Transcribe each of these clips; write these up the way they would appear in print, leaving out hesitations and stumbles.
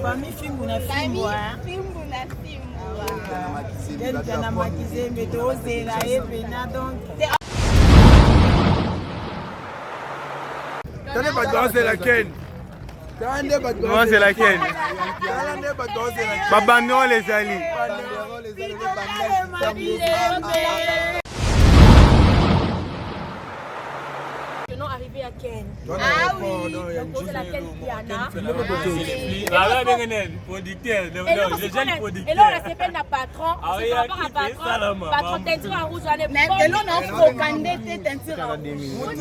Famille fimbu na fimbu. Fimbu na fimbu. Ken Makizembe tozela ye pena donc. Tala bato bazela Ken. Tala nde bato bazela Ken. Tala nde bato bazela Ken. Ba banderole ezali. Non arrivé à Ken. Ah oui. Donc, la Ken Piana. Voilà, producteur. Et là, on s'appelle la patron. C'est par rapport à patron. Patron teinture en rouge. Mais et là, on a focandé teinture en rouge.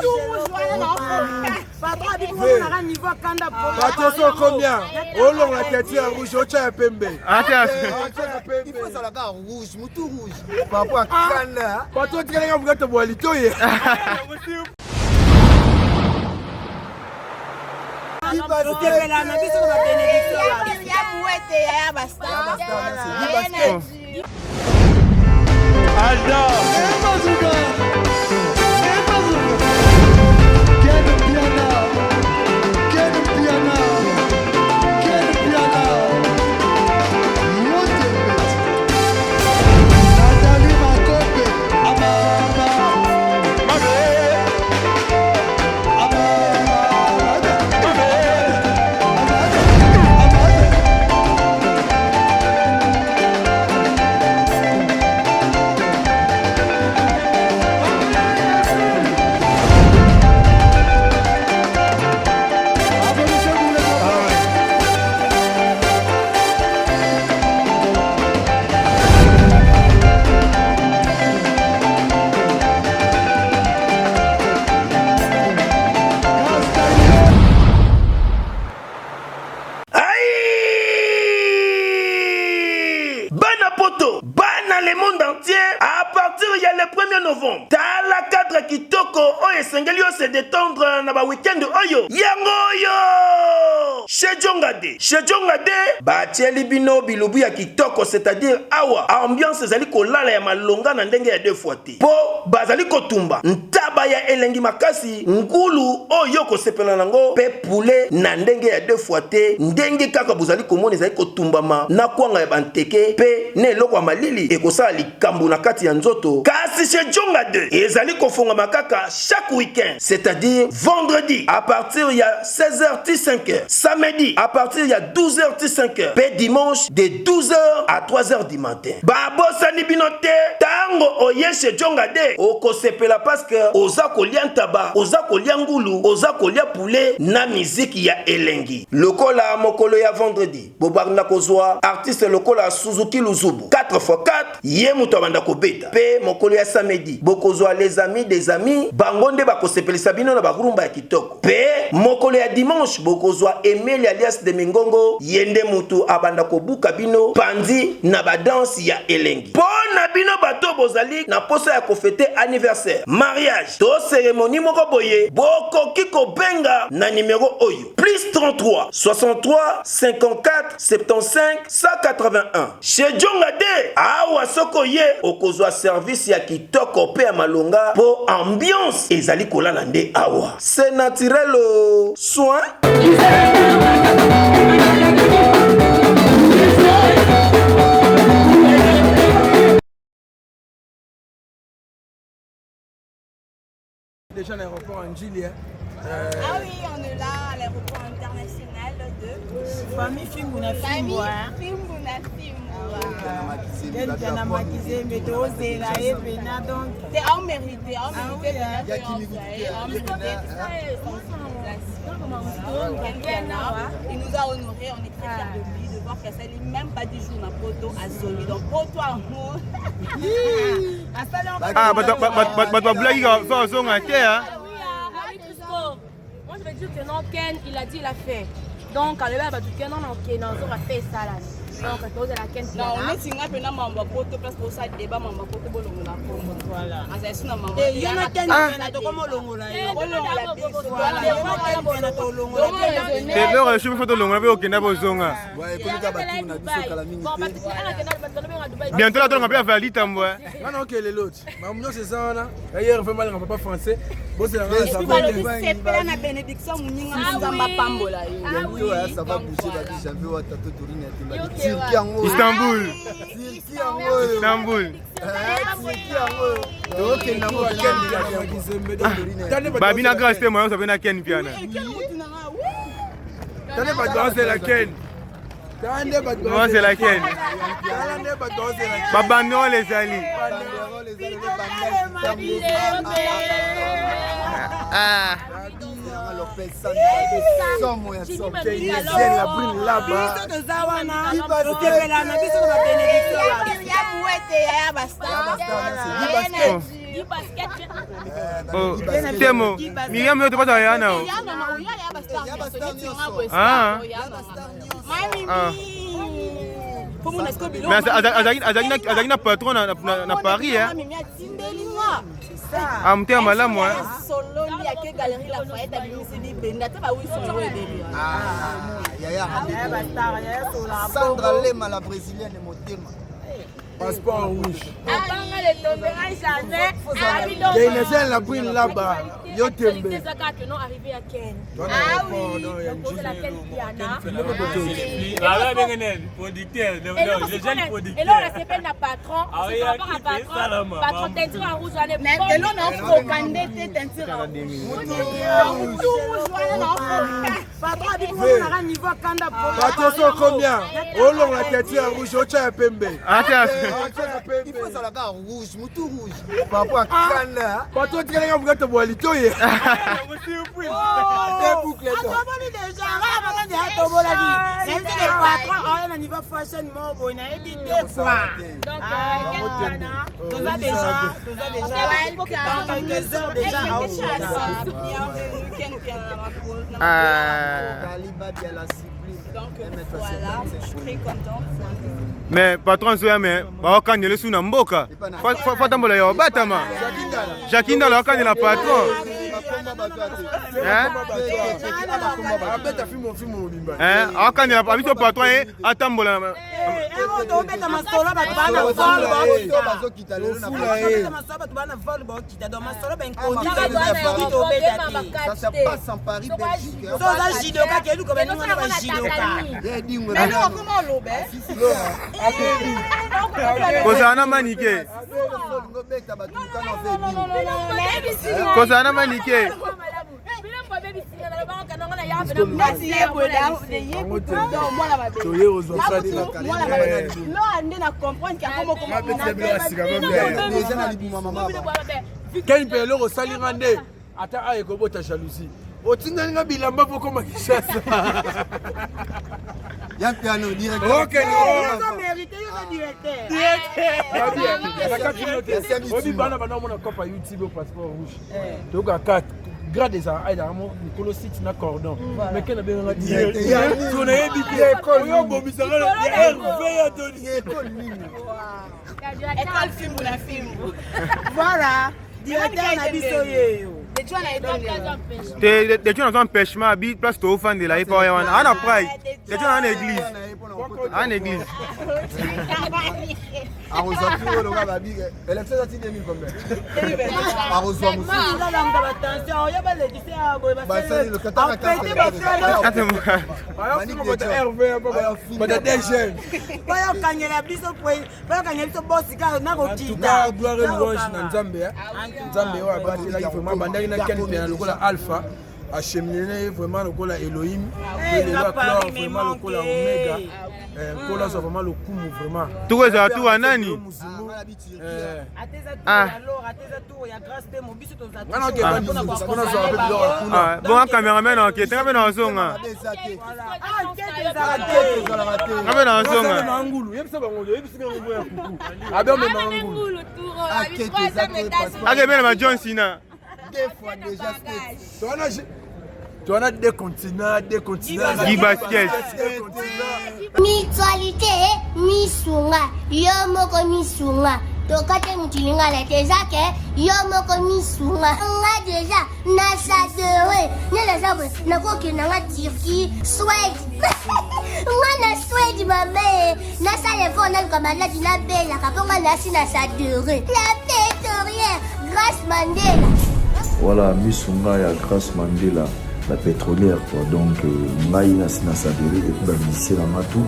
Tout rouge, voilà, on a Patron abi kuna niveau kanda Patron so combien? Olonga teinture en rouge, otya ya pembe. Il faut ezalaka rouge, mutu rouge. Par rapport à kanda. Patron tikalaka mokata bwa litoye. Tosepela na biso na babenediction. Ya muete ya basta. Aldo. Bana poto, bana le monde entier à partir ya le 1er novembre. Tala cadre kitoko oyo esengeli yo se détendre na ba week-end oyo. Yango oyo! Chez Djongade, chez Djongade, batieli bino bilubu ya kitoko, c'est-à-dire awa ambiance ezali kolala ya malonga na ndenge ya deux fois te. Po bazali kotumba ntaba ya elengi makasi, ngulu oyo kosepela nango pe poulet na ndenge ya deux fois te, ndenge kaka bozali komona ezali kotumbama na kwanga ya banteke pe na eloko ya malili ekosala likambo na kati ya nzoto. Kasi chez Djonga 2 ezali kofongama kaka chaque week-end, c'est-à-dire vendredi à partir ya 16h ti 5h, samedi à partir ya 12h ti 5h pe dimanche de 12h à 3h du matin. Babosani bino te, tango oye chez Djonga 2 okosepela parce que oza kolia ntaba, oza kolia ngulu, oza kolia poulet na miziki ya elengi. Lokola mokolo ya vendredi bobanda kozwa artiste lokola Suzuki Luzubu 4x4, ye moto abanda kobeta. Pe mokolo ya samedi bokozwa les amis des amis, bango nde bakosepelisa bino na barumba ya kitoko. Pe mokolo ya dimanche bokozwa Emeli alias de Mingongo, ye nde moto abanda kobuka bino panzi na ba danse ya elengi. Po na bino bato bozali na posa ya kofete anniversaire, mariage to cérémonie moko boye, bokoki kobenga na numero oyo plus 33 63 54 75 181. Chez Djonga de awa soko ye okozwa service ya kitoko pe ya malonga po ambiance ezali kolala nde awa. C'est naturel o soin. Déjà à l'aéroport en Ndjili. Ah oui, on est là à l'aéroport international de Famille fimbu na fimbu. Famille Fimbu na fimbu. Ken Makizembe tozela ye pena donc. C'est en mérité, en mérité. Il nous a honoré, on est très fiers de lui, de voir qu'elle s'est même pas 10 jours na poto à Zoli. Donc poto à nous. Ah, bato babulaki bazonga te. Moi je vais dire que non, Ken, il a dit, il a fait. Donc, à l'heure, Ken, non, ok, non, on a fait ça là. Donc tozala Ken Non, Piana. neti nga mpe na mambo ya poto place posala débat mambo ya poto bolongola kombo azali su na mambo Yo na Ken Piana tokomolongola yo. bolongola biso Voilà, yo na Ken Piana tolongola Ken. Te loko soki fo tolongola mpe okenda bozonga. Ouais, ekomi kaka batour na biso kala mingi Bon, te. bato akenda bato babenga Dubai. Bientôt la tolonga mpe avali tambwe. Nga na okele loti makambo nyonso eza wana ayer vraimen alinga papa français boselanga Mais na puis savon balobi te. sepela na bénédiction moninga Ah nzambe oui. apambola yo Ah Bientôt, oui. ça va bouger babi janvier wa tato torine ya temba. Yo, Turquie yango. Istanbul. Turquie yango oyo. Istanbul. Turquie yango oyo. Tokokende yango Ken Piana, Kizembe, donc, tande bato Babina bazela grâce te Ken. moyo osape na Ken Piana. Tande bato bazela Ken. Tande bato Bazela Ken. Tala nde bato bazela Ken. Babandole ezali. Banderole ezali le Ah. Lopez Sandra somo ya somo. Keynesienne, la brune là-bas. Biso toza wana tosepela na biso na babénédiction. Ya muwete ya bastar. Oh. Oh. Temo, Miriam yo topata ya na o. Ah. Ah. Mais azalaki na patron na Paris hein. Mimi atindeli nga. Ah, motema malamu hein. Sololi ake galerie Lafayette abimisi libenda te bawisi yango ebeli. Yaya Sandra Lema la brésilienne motema. Passeport rouge. Abanga le tombera jamais. Keynesienne, la brune là-bas. Yo tembe. Ezaka que non arrivé à Ken. Toi, na aéroport, non, ya Donc ozala Njili. Ken Piana. Baba ndenge nini producteur Et le jeune là, producteur on na patron. Ah C'est oui, par rapport à qui fait patron. ça, là, maman. Patron teinture en rouge, on est Mais bon. lelo naokoka nde te teinture en rouge. Rouge wana naokoka. Patron abimonaka niveau kanda. Bato so combien olongola teinture ya rouge otya ya pembe. Ata Otya ya Il pembe. faut ezalaka rouge, mutu rouge. Par rapport à kanda. Bato otikalaka mokato bwa litoye. Deux boucles d'or. Atoboli déjà, nga moko nde atobolaki. Nayebi te patron aoya na niveau fashion moko boye, nayebi te quoi. Donc, Ah, Ken Piana. Toza déjà, toza déjà dans quelques heures déjà aokota. Bienvenue Ken Piana na makolo. Ah. Kaliba bien la sublime. Donc voilà, je suis très contente. Mais patron soya mais baokandela esu na mboka. Fa tambola ya obatama. Jacques Ndala akandela patron. Bakomba bato ya te. Hein? Abeta fimo fimo mobimba. Hein? Akandela abiso patron ye atambola na Ero tobeta masolo bato baa na vol baokita. Bazokita lelo na Fula ye. Tobeta masolo bato baa na vol baokita. Donc masolo bainconnu Ah, bainconnu tobeta te. Ça se passe en Paris, Belgique. So oza judoka keluka baninga na bajudoka. Ye dingwe. Mais non, comment oloba? Kozala na manike. Ngobeta bato mukana ofe dingwe. Kozala na manike. Neti ye boye ye kutu donc mwana mabe. Toye ozwa sadi. Mwana mabe. Lo nde na comprendre qu'il akoma koma. Déjà na libuma mama ba. Ken mpe eloko osali nga nde ata aye kobota jalousie otindani nga bilamba mpo okoma Kinshasa. Ya piano direct. Okende. Yozo mérité, yozo directeur. Obi bana bana omona copa youtube o passeport rouge toyoka 4 grade ezala ezalaka mo likolo site na cordon mais ken abenganga direct so nayebi te oyo obomisanga ya herve ya toni. École nini? École fimbu na fimbu. Voilà, directeur na biso yeyo. Te te naza empêchement abi place toofandela ye pa oya wana ana pride te na ana église ana église. Arroswa tout loka babi. Élection za ti 2000 combien? Arroswa mususu. Ozalanga batension, oyo balekisi ya boye Basali le kataka apete bafelo Herve bata DGM. bayokangela biso bayokangela biso bosi kaka En tout nakokita. cas, gloire et louange na Nzambe, hein. Nzambe oyo abatelaki vraiment bandaki na Ken Piana lokola Alpha acheminé na ye vraiment lokola Elohim Eh, ye lelo nga aclore Paris me vraiment lokola manque. Omega. Eh, Nkolo azwa vraiment lokumu vraiment. Tuku ezala tuku nani? Muzimu. Ate eza tour Ah. ya Lor, ate eza tour ya Grâce Temo, biso toza Nga na okeba toujours mpona mpona azwaka mpe biloko ya kuna. Ah, bonga cameraman oke tenga mpe na ozonga. Ah, nkete ezala te. Nga mpe na Nga ozonga. na ngulu yebisa bango yebisa bango ya kuku abe omema ngulu. Ake mpe na ba John Cena. Deux fois déjà state. Towana Towana deux continents, deux continents. Guy Basket. Deux continents. Mutualité misunga yo moko misunga tokate mutu lingala te eza ke yo moko misunga nga deja nasadere nde naza boye nakokende nga Turquie, Suède nga na Suède mabe nasala effort naluka maladi nabelaka mpo nga nasi nasadere la pétorière Grâce Mandela. Voilà, misunga ya Grâce Mandela, la pétrolière quoi. Donc euh, ngai nasi na sadere et puis ba musicien na nga tout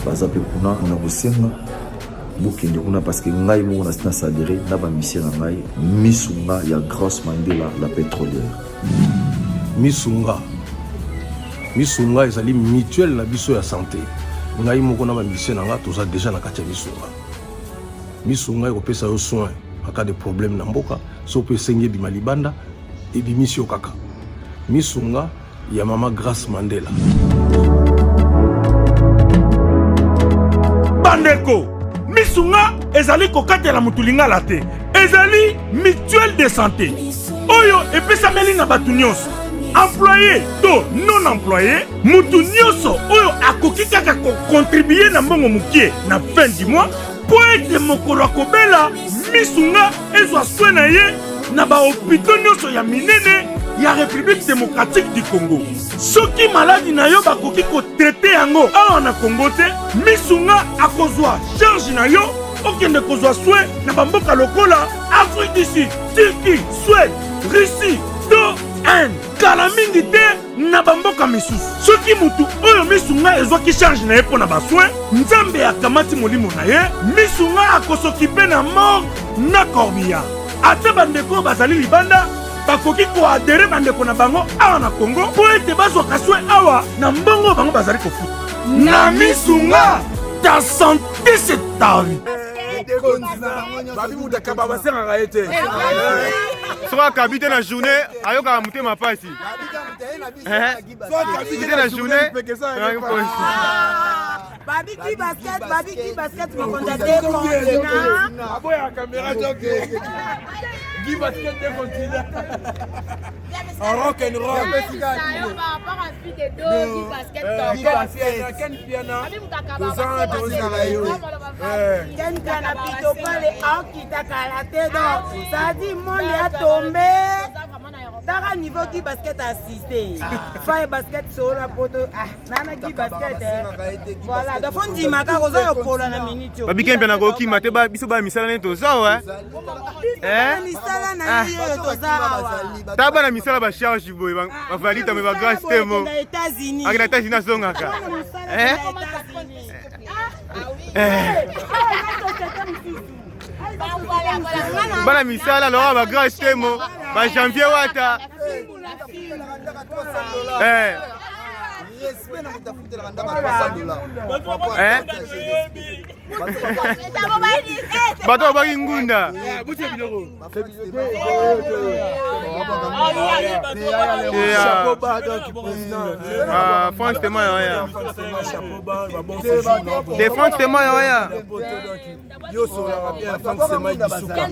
baza pe kuna na kosenga bokende kuna parce que ngai moko nasi na sadere na ba musicien na ngai misunga ya Grâce Mandela la pétrolière. Misunga misunga ezali mutuelle na biso ya santé ngai moko na ba musicien na nga toza déjà na kati ya misunga. Misunga ekopesa yo soin en cas de problème na mboka, soki mpe esengi ebima libanda, ebimisi yo kaka. Misunga ya mama Grace Mandela. Bandeko, misunga ezali kokatela motu lingala te, ezali mutuelle de santé oyo epesameli na bato nyonso, employé to non employé, motu nyonso oyo akoki kaka kokontribue na mbongo mokie na fin du mois mpo ete mokolo akobela misunga ezwa soin na ye na bahopito nyonso ya minene ya République démocratique du Congo. Soki maladi na yo bakoki kotraite yango awa na Congo te, misunga akozwa charge na yo okende kozwa soin na bamboka lokola Afrique du Sud, Turquie, Suède, Russie to Inde. Kala mingi te na bamboka misusu. Soki mutu oyo misunga ezwaki charge na ye mpo na basoin, Nzambe akamati molimo na ye, misunga akosokipe na morgue na corbillard. Ata bandeko oyo bazali libanda bakoki koadere bandeko na bango awa na Congo mpo ete bazwaka soin awa na mbongo oyo bango bazali kofuta. Na misunga, ta sante c'est ta vie. Babi mutakaba basengaka ye te. Soki akabi te na journée ayokaka motema mpasi. Te na journée. Babi qui basket, babi qui basket, mokonzi ya deux continents. Aboya caméra donc. Guy Basket deux continents. En rock and roll. Ken Piana. Ken Piana Pito Pale aokita kala te donc ça dit monde ya tombe taka niveau Guy Basket assisté faye basket solo na poto ah nana Guy Basket voilà donc faut ndima kaka oza yokola na minute oyo Babi Ken Piana kokima te biso bana misala nde toza wa misala na yo oyo toza awa ta bana misala ba charge boye bavalita me ba grâce te mo États-Unis akenda États-Unis azongaka bana misala loka ba grâce te mo ba janvier wata Respect na moto afutelaka ndako ya 300 dollars. Bato babaki ngunda. France Tema ya De France Tema ya Yo solaka bien Franck Sema Bisuka.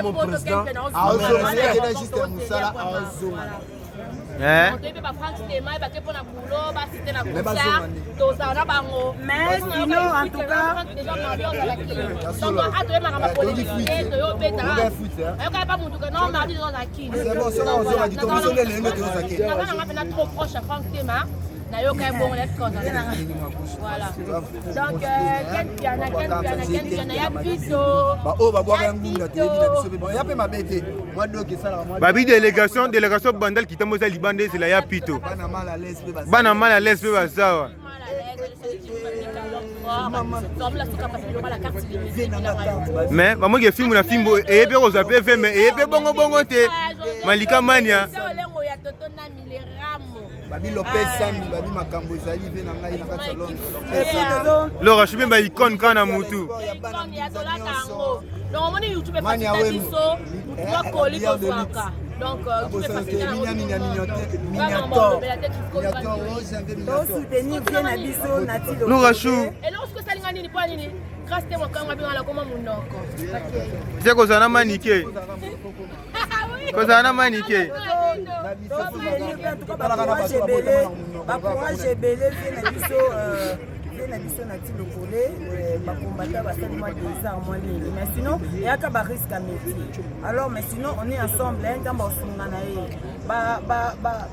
Mon président. Azonga juste musala azonga. Toyebi ba Franck Sema bake mpo na boulot basite na concert tozala na bango. Mais sinon en tout cas déjà mardi ozala kini donc atoyebaka mapolitique te toyobetaka ayokaka pa mutu ke non mardi toza kini naza nanga mpena trop proche ya Franck Sema nayoka ye bongo nayebi kozala voilà donc Ken Piana Ken Piana Ken Piana ya biso baoyo babwaka ya ngunda toyebi na biso mpe ya mpe mabe te mwa doki esalaka mwa Babi délégation délégation bandal kitambo eza libanda ezela ya pito bana mal à l'aise mpe bana mal à l'aise mpe bazawa mais bamoki fimbu na fimbu eye mpe kozwa mpe ve mais eye mpe bongo bongo te malika mania Babi Lopez Sami, babi makambo ezali ve na ngai na kati ya Londres. Laura Chube ba icône kaka na mutu. Donc omoni YouTube efasita biso mutu akoli tozwaka. Donc YouTube efasita tosoutenir vie na biso na tilo. Laura Chou. Eloko soki esalinga nini mpo nini grâce te mokango abengala nakoma monoko. Te kozala na manike. Kozala na manike. Bacourage ebele, bacourage ebele vie na biso, vie na biso na ti lokole bakombata basali mwa désert mwa nini, mais sinon eyaka barisque ya métier. Alors, mais sinon on est ensemble, nzambe aosunga na ye,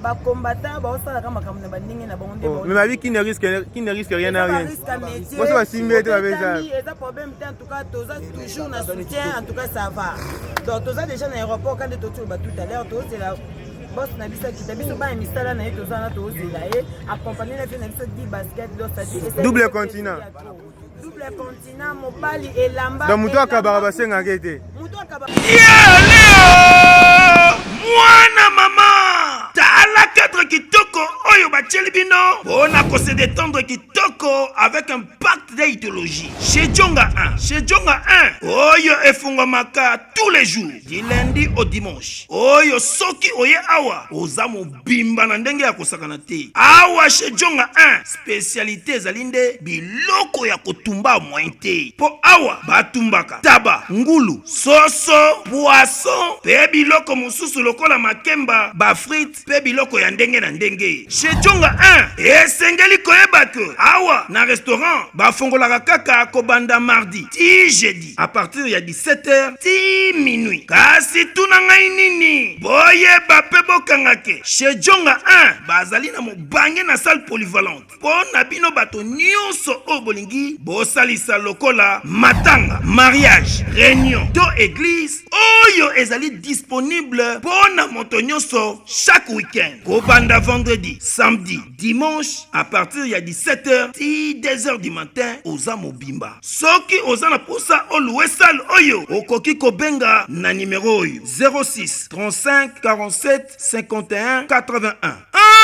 bakombata baosalaka makambo na bandenge na bango nde. Mais babi qui ne risque rien n'a rien. Boso basimbi ete babeza. Eza problème te. En tout cas toza toujours na soutien, en tout cas ça va. Donc toza déjà na aéroport kande totoloba tout à l'heure, tozela boss na biso akita biso bana misala na ye. Toza na tozela ye accompagné na vie na biso di basket, donc c'est double continent. Double continent, mobali elamba. Donc moto akabaka basengaka ete. Moto akabaka. Mwana mama, tala cadre kitoko oyo batieli bino mpona kose détendre kitoko avec un pacte d'idéologie chez Jonga 1. Chez Jonga 1 oyo efungwamaka tous les jours du lundi au dimanche. Oyo soki oye awa, oza mobimba na ndenge ya kosakana te. Awa chez Jonga 1, spécialité ezali nde biloko ya kotumba, moyen te, mpo awa batumbaka taba, ngulu, soso, poisson mpe biloko mosusu lokola makemba, bafrites mpe biloko ya ndenge na ndenge. Chez Jonga 1, esengeli koyeba ke awa na restaurant bafongolaka kaka kobanda mardi ti jeudi à partir ya 17h ti minuit. Kasi tuna ngai nini, boyeba mpe bokanga ke chez Jonga 1 bazali na mobange na salle polyvalente mpo na bino bato nyonso oyo bolingi bosalisa lokola matanga, mariage, réunion to église, oyo ezali disponible mpo na moto nyonso chaque week-end kobanda vendredi, samedi, dimanche à partir ya 17h ti 2h du matin. Oza mobimba. Soki oza na posa olouer salle oyo, okoki kobenga na nimero oyo: 06 35 47 51 81. Avant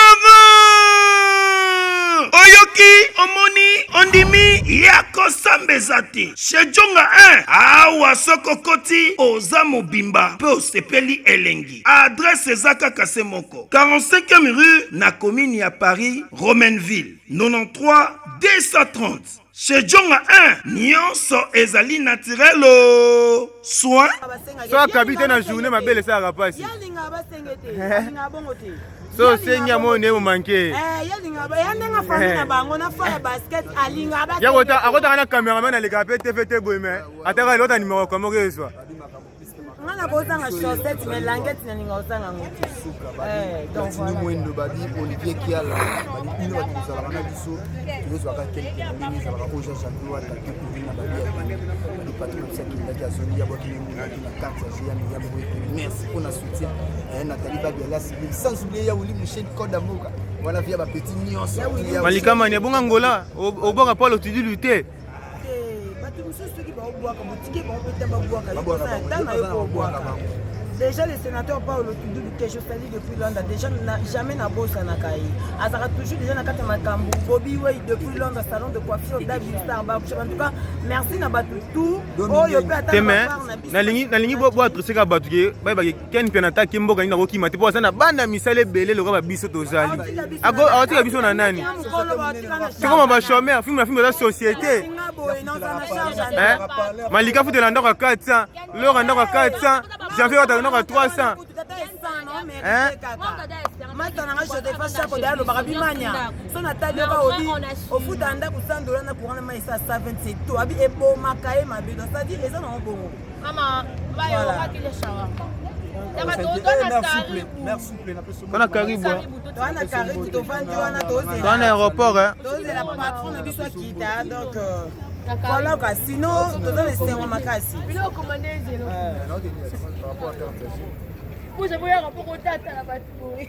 oyoki, omoni, ondimi ya kosamba eza te. Chez Jonga 1 awa, soki okoti, oza mobimba mpe osepeli elengi. Adresse eza kaka se moko: 45e rue na commune ya Paris, Romainville, 93 230. Chez Jonga 1, nyonso ezali naturel o soin. So akabi te na journée, mabele esalaka mpasi. Ye alingaka basenge te, alingaka bongo te. So osengi ya moi nde momanke. Ye alingaka ya ndenge famille na bango na fa ya basket, alingaka. Akotaka na cameraman, alekaka mpe tv te boye, me ataka elota nimero komoko ezwa. Nga na kozanga chaussette, mais languette nalinga kozanga yango te. Platini Mwendo, babi Olivier Kiala, babi bino bato kozalaka na biso, tozwaka quelque na ndenge ezalaka oyo Jean Janvier Wata te korina, babi ya babi patron na biso akendaki, azongi, yabwaki nengaki na carte ya Jeya Meya moko epeli. Merci mpona soutien, Nathalie Babi alias Bill, sans oublier ya Wili Michel Code Mboka wana via bapeti nyonso. Malikamani ebonga Ngola obwaka Paul Otudulu te. Bato mosusu soki baobwaka, botike bango mpe te, babwaka ata na yo mpo obwaka. Déjà le sénateur Paulo Tudulu que je salue depuis Londres, déjà na, jamais nabosanaka ye, azalaka toujours déjà na kati ya makambo. Bobi Wey depuis Londres, salon de coiffure David Star Barbershop. En tout cas merci na bato tout oyo mpe ata te. Mais nalingi boadresse kaka bato ke bayebaki Ken mpe nataki mboka nini, nakokima te mpo aza na bana misala ebele lokola babiso tozali. Akotika biso na nani? Tokoma bachômeur, film na film eza société. Malika futela ndako ya 400, Lora ndako ya 400, Janvier wataka ndako ya 300. Mata nanga Josepha Chako de alobaka bimanya so natali yoka obi ofuta ndako 100 dola na courant na mai esa 127 to abi ebomaka ye mabe. Donc c'est-à-dire eza nango bongo. Mama, Tona karibu. Toana karibu, tovandi wana. Toana aéroport. Tozela patron na biso akita. Donc voilà quoi, sinon toza na esengo makasi. Biloko mandezelo. Kuja boyaka mpo kotata na bato boye.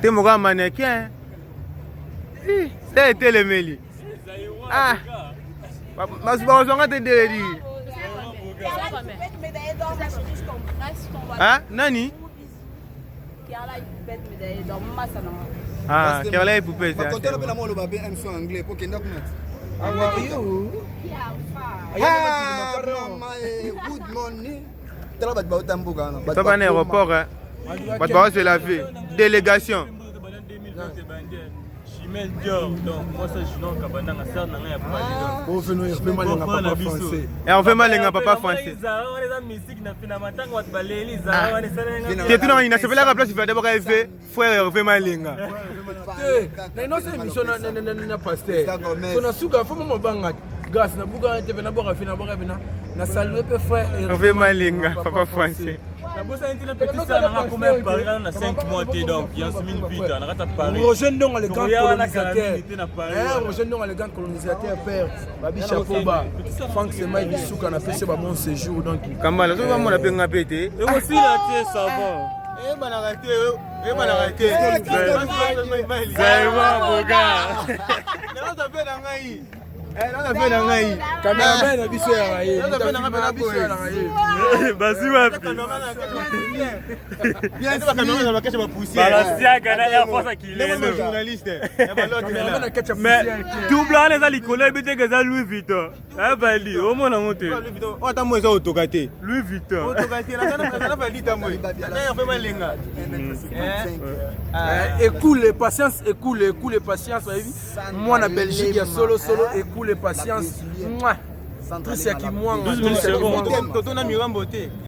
Te moko ya mannequin te etelemeli bakozwanga te deleli nani. Ah, Kerla Poupée. Bakotela mpe na mwa oloba be mso anglais po kenda kuna. How are you? Ah, mama, good morning. Tala bato bauta mboka wana. Toka na aéroport, bato bazozela ve délégation. Chimel Dior, donc moi ça Junior Kabananga, sœur na ngai ya Paris. Bofeno Hervé Malenga papa français. Hervé Malenga papa français. Zara wana eza mystique na fina matango bato baleli Zara wana esalenga. Te tuna ngai nasepelaka place Fada baka Hervé frère Hervé Malenga. Te na inosa émission na na na na pasteur. So na suka fo mama banga grâce na buka te na boka fina boka bina na saluer pe frère Hervé Malenga papa français. Nabosani ntina petit sœur na ngai akoma ya Paris nano na 5 mois te donc Yasmine Vita na kati ya Paris. Roger Ndonga le grand Tokoya wana colonisateur. kala mingi te na Paris. Eh, Roger Ndonga le grand colonisateur père. Babi chapeau bas. Franck Semai Bisuka na fait ba bon séjour donc. Kambala soki bamona mpe nga mpe te. Ekosila te savon. Eyebanaka te, eyebanaka te. Zaïwa Boga. Naza mpe na ngai. Naza mpe na ngai. Cameraman na biso ya ye. Naza mpe na ngai mpe na biso ya ye. Bazwi wapi? Balasiaka na Air Force ya Kilelo. Mais double wana eza likolo yebi te ke eza Louis Vuitton. Abali, omona yango te. Ata mo eza otoka te. Louis Vuitton. Otoka te, naza valide moi. Ata Hervé Malenga. Écoule patience, écoule, écoule patience bayebi. Mwana Belgique ya solo solo écoule patience. Mouah. Tricia Kimwanga. 12 000 secondes. Toto na Mirambo te.